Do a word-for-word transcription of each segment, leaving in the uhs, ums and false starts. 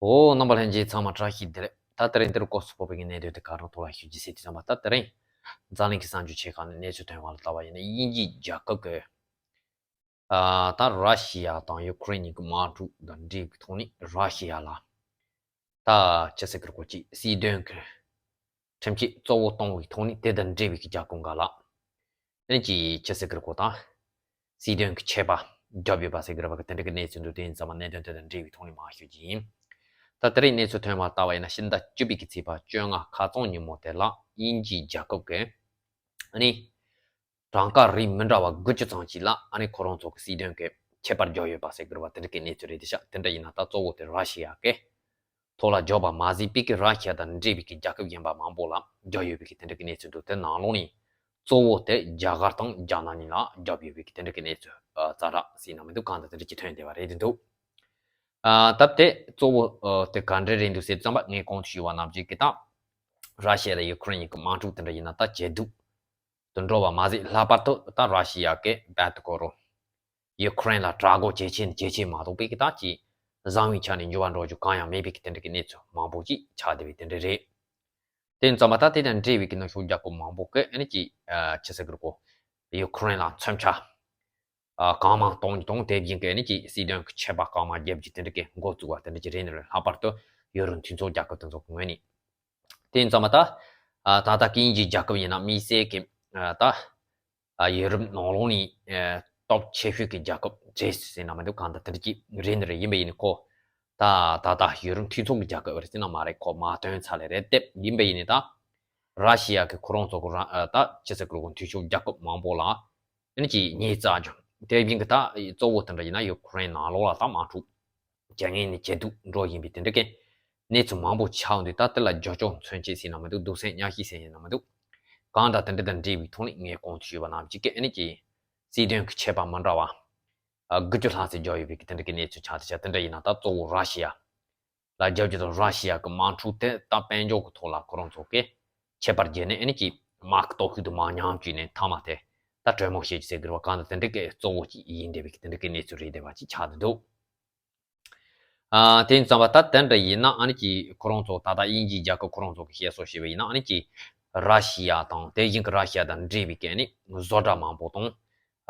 ཨོ། རྣམ་པ་ལྷན་རྒྱས་ཚང་མ་བཀྲ་ཤིས་བདེ་ལེགས། ད་དེ་རིང་འདིར་སྐོར་སུ་ཕོག་པའི་གནད་དོན་དེ་ག་རང་ཐོག་ལ་ཞུ་རྒྱུ་ཟེར་དུས་ཙམ་པ། ད་དེ་རིང་འཛམ་གླིང་གི་གསར་འགྱུར་ཆེ་ཁག་ནས་གནས་ཚུལ་ཐོན་པ་ལ་ལྟ་བ་ཡིན་ན། དབྱིན་ཇིའི་རྒྱལ་ཁབ་ཀྱི་ཨ་ད་ར་ཤི་ཡ་དང་ཡུ་ཁུ་རེན་གཉིས་ཀྱི་དམག་འཁྲུག་དང་འབྲེལ་བའི་ཐོག་ནས། ར་ཤི་ཡ་ལ་ད་ཅི་ཟེར་གི་རེད། ཁོ་ཅིག་སྲིད་དོན་གྱི་ཁྲིམས་ཆད་གཙོ་བོ་གཏོང་བའི་ཐོག་ནས། དེ་དང་འབྲེལ་བའི་གི་རྒྱལ་ཁབ་འགའ་ལ་ཨ་ནི་ཅིག་ཅི་ཟེར་གི་རེད། ཁོ་ད་སྲིད་དོན་གྱི་ཆད་པ་བརྒྱབ་ཡོད་པ་ཟེར་གི་རེད་པ། དེ་འདྲ་གི་གནས་ཚུལ་འདུག་དེ་ཡིན་ཙང་མ་གནད་དོན་དེ་དང་འབྲེལ་བའི་ཐོག་ནས་མར་ཞུ་རྒྱུ་ཡིན། ད་དེ་རིང་གནས་ཚུལ་ཐོན་པ་ལྟ་བ་ཡིན་ན། ཕྱི་ཟླ་བཅུ་པའི་གི་ཚེས་པ་བཅོ་ལྔ་ཁ་རྩང་ཉིན་མོ་དེ་ལ་དབྱིན་ཇིའི་རྒྱལ་ཁབ་ཀྱི་ཨ་ནི་གྲངས་ཀ་རིགས་མི་འདྲ་བ་དགུ་བཅུ་ཙམ་ཞིག་ལ་ཨ་ནི་ཁོ་རང་ཚོ་གི་སྲིད་དོན་གྱི་ཆད་པ་བརྒྱབ་ཡོད་པ་ཟེར་གི་རེད་པ། དེ་འདྲ་གི་གནས་ཚུལ་རེད་དེ་ཤག་དེ་འདྲ་ཡིན་ན་ད་གཙོ་བོ་དེ་ར་ཤི་ཡ་གི་ཐོག་ལ་བརྒྱབ་པ་མ་ཟད་པའི་གི་ར་ཤི་ཡ་དང་འབྲེལ་བའི་གི་རྒྱལ་ཁབ་གཞན་པ་མང་པོ་ལ་བརྒྱབ་ཡོད་པའི་གི་དེ་འདྲ་གི་གནས་ཚུལ་འདུག་དེ་ནང་ལོགས་ནས་གཙོ་བོ་དེ་རྒྱ་གར་དང་རྒྱ་ནག་གཉིས་ལ་བརྒྱབ་ཡོད་པའི་གི་དེ་འདྲ་གི་གནས་ཚུལ་ཨ་ཛ་དྲག་ཟེར་ན་མི་འདུག་གང་ལྟར་དེ་འདྲ་ཅིག་ཐོན་བསྡད་པ་རེད་དེ་འདུག་ཨ་སྟབས་བདེ་གཙོ་བོ་ཨ་དེ་ག་འདྲ་རེད་འདུག་ཟེར་དུས་ཙམ་པ། ངས་གོང་དུ་ཞུས་པ་ནང་བཞིན་གི་ད་ར་ཤི་ཡ་དང་ཡུ་ཁུ་རེན་གཉིས་ཀྱི་དམག་འཁྲུག་དེ་འདྲ་ཡིན་ན་ད་ཇེ་སྡུག་ཏུ་འགྲོ་བ་མ་ཟད། ལྷག་པར་དུ་ད་ར་ཤི་ཡ་གི་བལ་དུ་སྐོར་རོ། ཡུ་ཁུ་རེན་ལ་དྲག་རྒོལ་ཇེ་ཆེ་ནས་ཇེ་ཆེ་མ་གཏོགས་པའི་གི་ད་ཅིག་བཟང་བའི་ཆ་ནས་འགྱུར་བ་འགྲོ་རྒྱུ་གང་ཡང་མེད་པའི་གི་དེ་འདྲ་གི་གནས་ཚུལ་མང་པོ་ཅིག་ཆགས་བསྡད་པའི་དེ་འདྲ་རེད། དེ་ཙམ་པ་ད་དེ་དང་འབྲེལ་བའི་གི་ནུབ་ཕྱོགས་རྒྱལ་ཁབ་མང་པོ་གི་ཨ་ནི་ཅིག་ཨ་ཅི་ཟེར་གི་རེད། ཁོ་ཡུ་ཁུ་རེན་ལ་མཚོན་ཆ་ཨ་གང་མང་གཏོང་རྒྱུ་དང་། དེ་བཞིན་གི་ཨ་ནི་ཅིག་སྲིད་དོན་གྱི་ཆད་པ་གང་མང་བརྒྱབ་རྒྱུ་དེ་འདྲ་གི་འགོ་བཙུགས་པ་དེ་འདྲ་ཅིག་རེད། ནི་རེད། ལྷག་པར་དུ་ཡུ་རོབ་མཐུན་ཚོགས་རྒྱལ་ཁབ་དེ་ཚོ་གི་ངོས་ནས། དེ་ཙམ་པ་ད་ཨ་ད་ལྟ་དབྱིན་ཇིའི་རྒྱལ་ཁབ་ཡིན་ན་དམིགས་བསལ་གྱི་ཨ་ད་ཨ་ཡུ་རོབ་ནང་ལོགས་ནས་ཨ་སྟོབས་ཆེ་ཤོས་ཀྱི་རྒྱལ་ཁབ་རེད་ཟེར་ན་མི་འདུག་གང་ལྟར་དེ་འདྲ་ཅིག་རེད། ནི་རེད། ཡིན་པ་ཡིན་ནི་ཁོ་ད་ད་ལྟ་ཡུ་རོབ་མཐུན་ཚོགས་ཀྱི་རྒྱལ་ཁབ་རེད་ཟེར་ན་མ་རེད། ཁོ་མ་ཐོན་ཚར་ལེ་རེད་དེ། ཡིན་པ་ཡིན་ནི་ད་ར་ཤི་ཡ་གི་ཁོ་རང་ཚོ་གི་རང་ཨ་ད་ཅི་ཟེར་གི་རེད། མཐུན་ཕྱོགས་རྒྱལ་ཁབ་མང་པོ་ལ་ཨ་ནི་ཅིག་ཉེས་རྩ་རྒྱུ། དེ་བཞིན་གི་ད་གཙོ་བོ་དེ་འདྲ་ཡིན་ན་ཡུ་ཁུ་རེན་ནང་ལོགས་ལ་ད་དམག་འཁྲུག་ཇེ་ངན་ནས་ཇེ་སྡུག་འགྲོ་བཞིན་པའི་དེ་འདྲ་གི་གནས་ཚུལ་མང་པོ་ཆགས་འདུག་ད་དེ་ལ་རྒྱབ་སྐྱོར་མཚོན་བྱེད་ཟེར་ན་མི་འདུག་སྡུག་སྲན་གཉའ་ཤིང་ཟེར་ཡིན་ན་མི་འདུག་གང་ལྟར་དེ་འདྲ་དང་འབྲེལ་བའི་ཐོག་ནས་ངས་གོང་དུ་ཞུས་པ་ནང་བཞིན་གི་ཨ་ནི་ཅིག་སྲིད་དོན་གྱི་ཆད་པ་མི་འདྲ་བ་ཨ་དགུ་བཅུ་ལྷག་ཙམ་བརྒྱབ་ཡོད་པའི་གི་དེ་འདྲ་གི་གནས་ཚུལ་ཆགས་བསྡད་ཤག་དེ་འདྲ་ཡིན་ན་ད་གཙོ་བོ་ར་ཤི་ཡ་ལ་རྒྱབ་རྒྱུ་དང་། ར་ཤི་ཡ་གི་དམག་འཁྲུག་དེ་ད་དཔལ་འབྱོར་གི་ཐོག་ལ་ཁོ་རང་ཚོ་གི་ཁྱད་པར་བརྒྱབ་ནས་ཨ་ནི་ཅིག་དམག་གི་སྟོབས་ཤུགས་དེ་མར་ཉམས་བཅུག་ནས་མཐའ་མ་དེ་ད་གྲོས་མོལ་བྱེད་རྒྱུ་ཟེར་གི་རེད་པ། གང་ལྟར་དེ་འདྲ་གི་གཙོ་བོ་ཅིག་ཡིན་བསྡད་པའི་གི་དེ་འདྲ་གི་གནས་ཚུལ་རེད་བསྡད་པ་ཅིག་ཆགས་བསྡད་འདུག་ཨ་དེ་ཙམ་པ་ད་དེ་འདྲ་ཡིན་ན་ཨ་ནི་ཅིག་ཁོ་རང་ཚོ་ད་ལྟ་དབྱིན་ཇིའི་རྒྱལ་ཁབ་ཁོ་རང་ཚོ་གི་བཤད་སྲོལ་བྱས་པ་ཡིན་ན། ཨ་ནི་ཅིག་ར་ཤི་ཡ་དང་དེ་བཞིན་གི་ར་ཤི་ཡ་དང་འབྲེལ་བའི་གི་ཨ་ནི་བཟོ་གྲྭ་མང་པོ་དང་།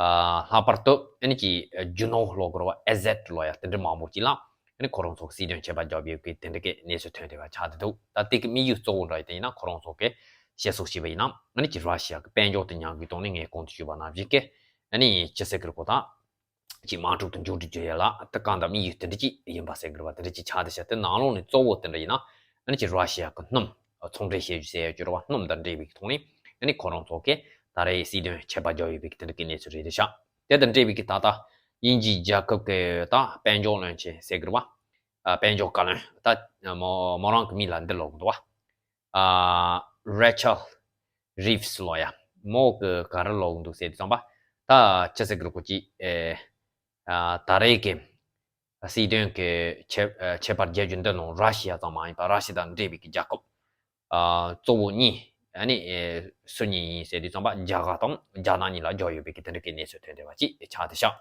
ཨ་ལྷག་པར་དུ་ཨ་ནི་ཅིག་རྒྱུ་ནོར་ལོག་གི་རེད་པ། ཨེ་ཟེ་ཊི་ལོ་ཡ་དེ་འདྲ་མང་པོ་ཅིག་ལ་ཨ་ནི་ཁོ་རང་ཚོ་གི་སྲིད་དོན་ཆད་པ་བརྒྱབ་ཡོད་གི་དེ་འདྲ་གི་གནས་ཚུལ་ཐོན་བསྡད་པ་ཆགས་བསྡད་འདུག་ད་དེ་གི་དམིགས་ཡུལ་གཙོ་བོ་འདྲ་ཡིན་ན་ཁོ་རང་ཚོ་གི་བཤད་སྲོལ་བྱས་པ་ཡིན་ན། ཨ་ནི་ཅིག་ར་ཤི་ཡ་གི་དཔལ་འབྱོར་དེ་ཉམས་རྒུའི་ཐོག་ནས་ངས་གོང་དུ་ཞུས་པ་ནང་བཞིན་གི་ཨ་ནི་ཅི་ཟེར་གི་རེད་པ། ད་ཅིག་དམག་འཁྲུག་ཏུ་འགྱུར་འགྲོ་རྒྱུ་ཡོད་ལ། དེ་གང་ལྟར་དམིགས་ཡུལ་དེ་འདྲ་ཅིག་ཡིན་པ་ཟེར་གི་རེད་པ། དེ་འདྲ་ཅིག་ཆགས་བསྡད་ཤག་དེ་ནང་ལོགས་ནས་གཙོ་བོ་དེ་འདྲ་ཡིན་ན་ཨ་ནི་ཅིག་ར་ཤི་ཡ་གི་སྣུམ་ཚོང་འབྲེལ་བྱེད་རྒྱུ་ཟེར་ཡ་ཅིག་ཡོད་རེད་པ། སྣུམ་དང་འབྲེལ་བའི་ཐོག་ནས་ཨ་ནི་ཁོ་རང་ཚོ་གིས་ད་རེས་སྲིད་དོན་ཆད་པ་བརྒྱབ་ཡོད་པའི་གི་དེ་འདྲ་གི་གནས་ཚུལ་རེད་བསྡད་ཤག་དེ་དང་འབྲེལ་བའི་གི་ད་ལྟ་དབྱིན་ཇིའི་རྒྱལ་ཁབ་ཀྱི་ད་དཔལ་འབྱོར་བློན་ཆེན་ཟེར་གི་རེད་པ། ཨ་དཔལ་འབྱོར་བཀའ་བློན་ད་མོ་མོ་རང་གི་མིང་ལ་འདི་ལབ་གི་འདུག་པ། ཨ་རེ་ཆལ་རིབ་སི་ལོ་ཡ། མོ་གི་ག་རེ་ལབ་གི་འདུག་ཟེར་དུས་ཙམ་པ། ད་ཅི་ཟེར་གི་རེད། ཁོ་ཅིག་ཨེ་ཨ་ད་རེས་ཀྱི་སྲིད་དོན་གྱི་ཆད་ཨ་ཆད་པ་བརྒྱབ་རྒྱུ་འདི་ནང་ར་ཤི་ཡ་ཙམ་མ་ཡིན་པར་ར་ཤི་ཡ་དང་འབྲེལ་བའི་གི་རྒྱལ་ཁབ་ཨ་གཙོ་བོ་གཉིས། ཨ་ནི་ཨེ་སུ་གཉིས་ཡིན་ཟེར་དུས་ཙམ་པ། རྒྱ་གར་དང་རྒྱ་ནག་གཉིས་ལ་བརྒྱབ་ཡོད་པའི་གི་དེ་འདྲ་གི་གནས་ཚུལ་ཐོན་བསྡད་པ་ཅིག་ཆགས་བསྡད་ཤག་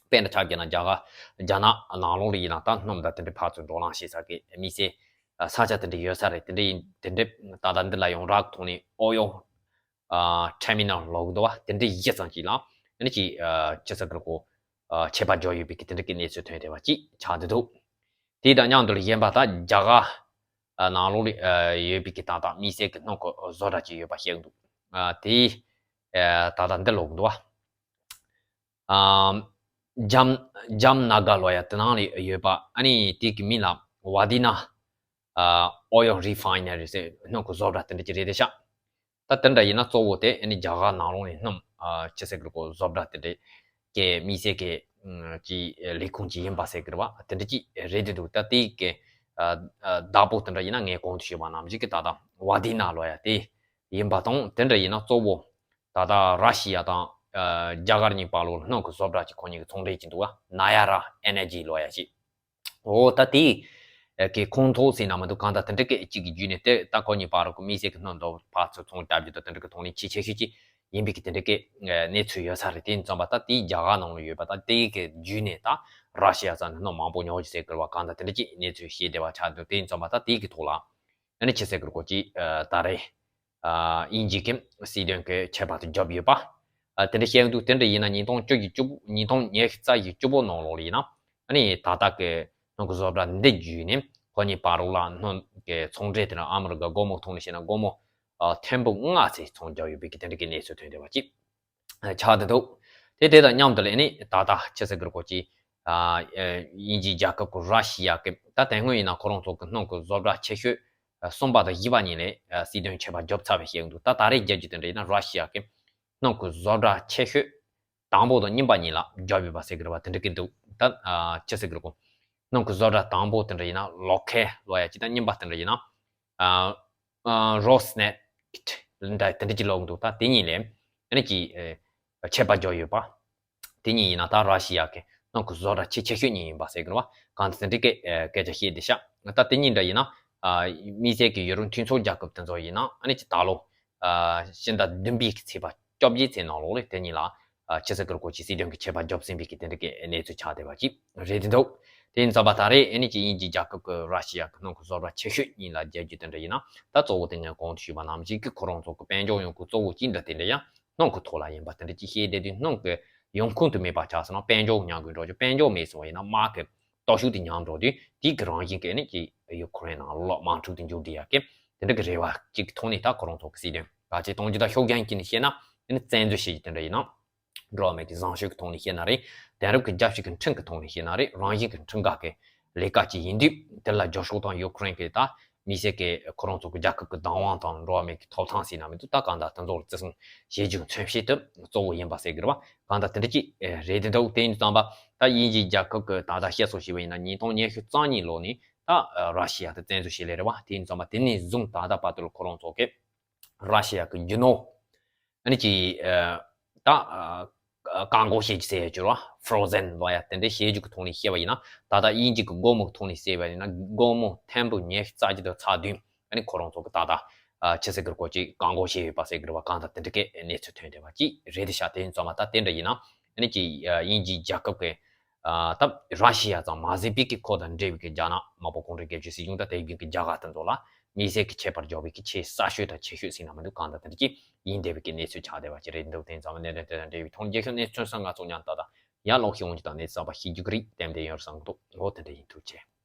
དཔེར་ན་ཆ་བཞག་ན་རྒྱ་གར་རྒྱ་ནག་ནང་ལོགས་ལ་ཡིན་ན་ད་སྣུམ་དང་དེ་འདྲའི་ཕར་ཚུར་འགྲོ་ལངས་བྱེད་ས་གི་དམིགས་བསལ་ས་ཆ་དེ་འདྲ་ཡོད་ས་རེད། དེ་འདྲ་ཡིན་དེ་འདྲ་ད་ལྟ་འདི་ལ་ཡོང་རག་ཐོག་ནས་ཨོ་ཡོ་ཨ་ཊར་མི་ནལ་ལབ་གི་འདུག་པ། དེ་འདྲ་བཞི་ཙམ་ཅིག་ལ་ཨ་ནི་ཅིག་ཨ་ཅི་ཟེར་གི་རེད། ཁོ་ཨ་ཆད་པ་བརྒྱབ་ཡོད་པའི་གི་དེ་འདྲ་གི་གནས་ཚུལ་ཐོན་བསྡད་པ་ཅིག་ཆགས་བསྡད་འདུག་དེ་དང་མཉམ་དུ་ལ་གཞན་པ་ད་རྒྱ་གར་ཨ་ནང་ལོགས་ལ་ཨ་ཡོད་པའི་གི་ད་ལྟ་དམིགས་བསལ་གྱི་སྣུམ་གྱི་བཟོ་གྲྭ་ཅིག་ཡོད་པ་བཤད་གི་འདུག་ཨ་དེ་ཨ་ད་ལྟ་འདི་ལབ་གི་འདུག་པ། ཨ་ཇམ་ཇམ་ན་ག་ལབ་ཡ་དེ་ནང་ལ་ཡོད་པ། ཨ་ནི་དེ་གི་མིང་ལ་ཝ་དི་ན་ཨ་ཨོ་ཡོལ་རི་ཕའི་ནེ་རི་ཟེར། སྣུམ་གྱི་བཟོ་གྲྭ་དེ་འདྲ་ཅིག་རེད་བསྡད་ཤག་ད་དེ་འདྲ་ཡིན་ན་གཙོ་བོ་དེ་ཨ་ནི་རྒྱ་གར་ནང་ལོགས་ནས་སྣུམ་ཨ་ཅི་ཟེར་གི་རེད། ཁོ་བཟོ་གྲྭ་དེ་འདྲ་གི་དམིགས་བསལ་གྱི་ཨ་ཅིག་ལས་ཁུངས་ཅིག་ཡིན་པ་ཟེར་གི་རེད་པ། དེ་འདྲ་ཅིག་རེད་བསྡད་འདུག་ད་དེ་གི་ཨ་ཨ་བདག་པོ་དེ་འདྲ་ཡིན་ན་ངས་གོང་དུ་ཞུས་པ་ནང་བཞིན་གྱི་ད་ལྟ་ཝ་དི་ན་ལབ་ཡ་དེ་ཡིན་པ་དང་། དེ་འདྲ་ཡིན་ན་གཙོ་བོ་ད་ལྟ་ར་ཤི་ཡ་དང་ཨ་རྒྱ་གར་གཉིས་བར་ལོགས་ལ་སྣུམ་གྱི་བཟོ་གྲྭ་ཅིག་ཁོ་གཉིས་ཀྱིས་ཚོང་འབྲེལ་བྱེད་འདུག་པ། ན་ཡ་ར་ཨེ་ནར་ཇི་ལབ་ཡ་ཅིག་འོ་ད་དེ་གི་ཁོངས་གཏོགས་ཟེར་ན་མི་འདུག་གང་ལྟར་དེ་འདྲ་གི་གཅིག་གི་བརྒྱུད་ནས་དེ་ད་ཁོ་གཉིས་བར་གྱི་དམིགས་བསལ་གྱི་སྣུམ་དེ་ཕར་ཚུར་ཚོང་རྒྱག་རྒྱུ་དང་དེ་འདྲ་གི་ཐོག་ནས་ཆེས་ཆེ་ཤོས་ཅིག་ཡིན་པའི་གི་དེ་འདྲ་གི་གནས་ཚུལ་ཡོད་ས་རེད། དེ་ཡིན་ཙམ་པ་ད་དེ་རྒྱ་གར་ནང་ལ་ཡོད་པ། ད་དེ་གི་བརྒྱུད་ནས་ད་ ར་ཤི་ཡ་ས་ནས་སྣུམ་མང་པོ་ཉོ་རྒྱུ་ཟེར་གི་རེད་བ། གང་ལྟར་དེ་འདྲ་ཅིག་གནས་ཚུལ་ཤེས་བདེ་བ་ཆགས་འདུག་དེ་ཡིན་ཙང་མ་ད་དེའི་གི་ཐོག་ལ་ཨ་ནི་ཅི་ཟེར་གི་རེད་གོ་ཅིག་ཨ་ད་རེས་ཨ་དབྱིན་ཇི་གི་སྲིད་དོན་གི་ཁྱད་པར་དུ་བརྒྱབ་ཡོད་པ། ཨ་དེ་འདྲ་བཤད་འདུག་དེ་འདྲ་ཡིན་ན་ཉིས་སྟོང་བཅུ་གི་བཅུ་ཉིས་སྟོང་ཉི་ཤུ་རྩ་བཞི་བཅུ་པོ་ནང་ལོགས་ལ་ཡིན་ན་ཨ་ནི་ད་ལྟ་གི་སྣུམ་གི་བཟོ་གྲྭ་འདི་བརྒྱུད་ནས་ཁོ་གཉིས་བར་ལ་སྣུམ་གི་ཚོང་འབྲེལ་དེ་ནི་ཨ་མི་རི་ཀ་སྒོར་མོ་ཐོག་ནས་བཤད་ན་སྒོར་མོ་ཨ་ཐེར་འབུམ་ལྔ་ཙམ་ཚོང་བརྒྱབ་ཡོད་པའི་གི་དེ་འདྲ་གི་གནས་ཚུལ་ཐོན་བསྡད་པ་ཅིག་ཆགས་བསྡད་འདུག་དེ་དེ་དང་མཉམ་དུ་ལ་ཨ་ནི་ད་ལྟ་ཅི་ཟེར་གི་རེད་གོ་ཅིག་ཨ་ཨ་དབྱིན་ཇིའི་རྒྱལ་ཁབ་ཀྱི་ར་ཤི་ཡ་གི་ད་དེ་སྔོན་ཡིན་ན་ཁོ་རང་ཚོ་གི་སྣུམ་གི་བཟོ་གྲྭ་ཆེ་ཤོས་ཨ་གསུམ་པ་དང་བཞི་པ་གཉིས་ལ་ཨ་སྲིད་དོན་ཁྱད་པར་བརྒྱབ་ཚར་བའི་བཤད་གི་འདུག་ད་ད་རེས་རྒྱབ་རྒྱུ་དེ་འདྲ་ཡིན་ན་ར་ཤི་ཡ་གི་སྣུམ་གི་བཟོ་གྲྭ་ཆེ་ཤོས་དང་པོ་དང་གཉིས་པ་གཉིས་ལ་བརྒྱབ་ཡོད་པ་ཟེར་གི་རེད་བ། དེ་འདྲ་གི་འདུག་ད་ཨ་ཅི་ཟེར་གི་རེད་གོ་སྣུམ་གི་བཟོ་གྲྭ་དང་པོ་དེ་འདྲ་ཡིན་ན་ལོ་ཁལ་ལོ་ཡ་ཅིག་ད་གཉིས་པ་དེ་འདྲ་ཡིན་ན་ཨ་ཨ་རོ་སི་ནེབ་འདྲ་དེ་འདྲ་ཅིག་ལབ་གི་འདུག་ད་དེ་གཉིས་ལས་ཨ་ནི་ཅིག་ཨ་ཁྱད་པར་བརྒྱབ་ཡོད་པ། དེ་གཉིས་ཡིན་ན་ད་ར་ཤི་ཡ་གི་སྣུམ་གི་བཟོ་གྲྭ་ཆེས་ཆེ་ཤོས་གཉིས་ཡིན་པ་ཟེར་གི་རེད་བ། གང་ལྟར་དེ་འདྲའི་སྐད་སྐད་ཆ་བཤད་བསྡད་ཤག་ད་དེ་གཉིས་འདྲ་ཡིན་ན་ཨ་དམིགས་བསལ་གྱི་ཡུ་རོབ་མཐུན་ཚོགས་རྒྱལ་ཁབ་དེ་ཚོ་ཡིན་ན་ཨ་ནི་ཅིག་ད་ལོ་ཨ་ཕྱི་ཟླ་བདུན་པའི་གི་ཚེས་པ་བཅོ་བརྒྱད་ཚེས་ནང་ལོགས་ལ་དེ་གཉིས་ལ་ཨ་ཕྱི་ཟླ་དགུ་པའི་སྐོར་གྱི་སྲིད་དོན་གྱི་ཁྱད་པར་བརྒྱབ་ཟིན་པའི་གི་དེ་འདྲ་གི་གནས་ཚུལ་ཆགས་བསྡད་པ་ཅིག་རེད་དེ་འདུག་དེ་ཡིན་ཙང་པ་ད་རེས་ཨ་ནི་ཅིག་དབྱིན་ཇིའི་རྒྱལ་ཁབ་ཀྱི་ར་ཤི་ཡ་གི་སྣུམ་གི་བཟོ་གྲྭ་ཆེ་ཤོས་གཉིས་ལ་རྒྱལ་རྒྱུ་དེ་འདྲ་ཡིན་ན་ད་གཙོ་བོ་དེ་ངས་གོང་དུ་ཞུས་པ་ནང་བཞིན་གི་ཁོ་རང་ཚོ་གི་དཔལ་འབྱོར་ཡོང་ཁུངས་གཙོ་བོ་གཅིག་འདྲ་དེ་འདྲ་ཡང་སྣུམ་གི་ཐོག་ལ་ཡིན་པ་དེ་འདྲ་ཅིག་ཤེས་བསྡད་དུས་སྣུམ་གི་ཡོང་ཁུངས་དུ་མེད་པ་ཆགས་སོང་ན་དཔལ་འབྱོར་ཉམས་རྒུད་འགྲོ་རྒྱུ། དཔལ་འབྱོར་མེད་སོང་བ་ཡིན་ན་དམག་གི་སྟོབས་ཤུགས་དེ་ཉམས་འགྲོ་དུས་དེའི་གི་རང་བཞིན་གྱི་ཨ་ནི་ཅིག་ཡུ་ཁུ་རེན་ནང་ལོགས་དམག་འཁྲུག་དེ་མཇུག་སྒྲིལ་ཡག་གི་དེ་འདྲ་གི་རེ་བ་གཅིག་གི་ཐོག་ནས་ད་ཁོ་རང་ཚོ་གི་སྲིད་དོན་ག་ཚོད་གཏོང་རྒྱུ་དང་ཤོག་རྒྱན་གྱི་ནས་བཤད་ན་ཨ་ནི་བཙན་འཛུལ་བྱེད་རྒྱུ་དེ་འདྲ་ཡིན་ན། འགྲོ་བ་མིའི་གི་བཟང་སྤྱོད་ཀྱི་ཐོག་ནས་བཤད་ན་རེད། དེང་རབས་ཀྱི་རྒྱལ་སྤྱི་གི་ཁྲིམས་ཀྱི་ཐོག་ནས་བཤད་ན་རེད། རང་བཞིན་གྱི་ཁྲིམས་འགལ་གྱི་ལས་ཀ་ཅིག་ཡིན་དུས་དེ་ལ་རྒྱབ་སྐྱོར་དང་ཡུ་ཁུ་རེན་གྱི་ད་མི་སེར་གྱི་ཁོ་རང་ཚོ་གི་རྒྱལ་ཁབ་ཀྱི་བདག་དབང་དང་འགྲོ་བ་མིའི་གི་ཐོབ་ཐང་ཟེར་ན་མི་འདུག་ད་གང་ལྟར་དེ་ཚོ་ལ་བརྩི་སྲུང་བྱེད་རྒྱུ་མཚོན་བྱེད་དུ་གཙོ་བོ་ཡིན་པ་ཟེར་གི་རེད་བ། གང་ལྟར་དེ་འདྲ་ཅིག་རེད་དེ་འདུག་དེ་ཡིན་དུས་ཙམ་པ་ད་དབྱིན་ཇིའི་རྒྱལ་ཁབ་ཀྱི་ད་ལྟ་བཤད་སྲོལ་ཞིག་བ་ཡིན་ན་ཉིས་སྟོང་ཉི་ཤུ་རྩ་གཉིས་ལོ་ནས་ད་ར་ཤི་ཡ་དེ་བཙན་འཛུལ་བྱས་ལེ་རེད་བ། དེ་ཡིན་དུས་ཙམ་པ་དེ་ནས་བཟུང་ད་ལྟ་བར་དུ་ལ་ཁོ་རང་ཚོ་གི་ར་ཤི་ཡ་གི་རྒྱུ་ནོར་ཨ་ནི་ཅིག་ཨ་ད་ཨ་བཀག་འགོག་བྱེད་རྒྱུ་ཟེར་ཡ་ཅིག་རེད་བ། ཕོ་རོ་ཟན་ལབ་ཡ་དེ་འདྲའི་བྱེད་རྒྱུ་གི་ཐོག་ནས་བཤད་པ་ཡིན་ན་ད་ལྟ་དབྱིན་ཇི་གི་སྒོར་མོ་གི་ཐོག་ནས་བཤད་པ་ཡིན་ན་སྒོར་མོ་ཐེར་འབུམ་ཉི་ཤུ་རྩ་བརྒྱད་དང་ཚེག་བདུན་ཨ་ནི་ཁོ་རང་ཚོ་གི་ད་ལྟ་ཨ་ཆི་ཟེར་གི་རེད་གོ་ཅིག་བཀག་འགོག་བྱས་ཡོད་པ་ཟེར་གི་རེད་བ། གང་ལྟར་དེ་འདྲ་གི་གནས་ཚུལ་ཐོན་བསྡད་པ་ཅིག་རེད་དེ་ཤག་དེ་ཡིན་ཙང་མ་ད་དེ་འདྲ་ཡིན་ན་ཨ་ནི་ཅིག་ཨ་དབྱིན་ཇིའི་རྒྱལ་ཁབ་ཀྱི་ཨ་ད་ར་ཤི་ཡ་ཙམ་མ་ཟད་པའི་གི་ཁོ་དང་འབྲེལ་བའི་གི་རྒྱ་ནག་དམར་པོ་གུང་ཁྲན་སྒེར་གཅོད་སྲིད་གཞུང་དང་དེ་བཞིན་གྱི་རྒྱ་གར་དེ་ཚོ་ལ་མི་སེར་གྱི་ཁྱད་པར་འཇོག་པའི་གི་ཆེས་གསར་ཤོས་དང་ཆེ་ཤོས་ཟེར་ན་མི་འདུག་གང་ལྟར་དེ་འདྲ་ཅིག་ཡིན་བསྡད་པའི་གི་གནས་ཚུལ་ཆགས་བསྡད་པ་ཅིག་རེད་འདུག་དེ་ཡིན་ཙང་མ་གནད་དོན་དེ་དང་འབྲེལ་བའི་ཐོག་རྒྱལ་ཁབ་གནས་ཚུལ་གསར་ང་ཚོ་མཉམ་ལྟ་དང་ཡར་ལོག་ཤེས་འོང་རྒྱུ་དང་གནས་ཚུལ་གསར་པ་ཤེས་རྒྱུ་གི་རིགས་ཏན་ཏན་ཡོད་རེད་བསམ་གི་འདུག་འོ་དེ་འདྲ་ཡིན། ཐུགས་རྗེ་ཆེ།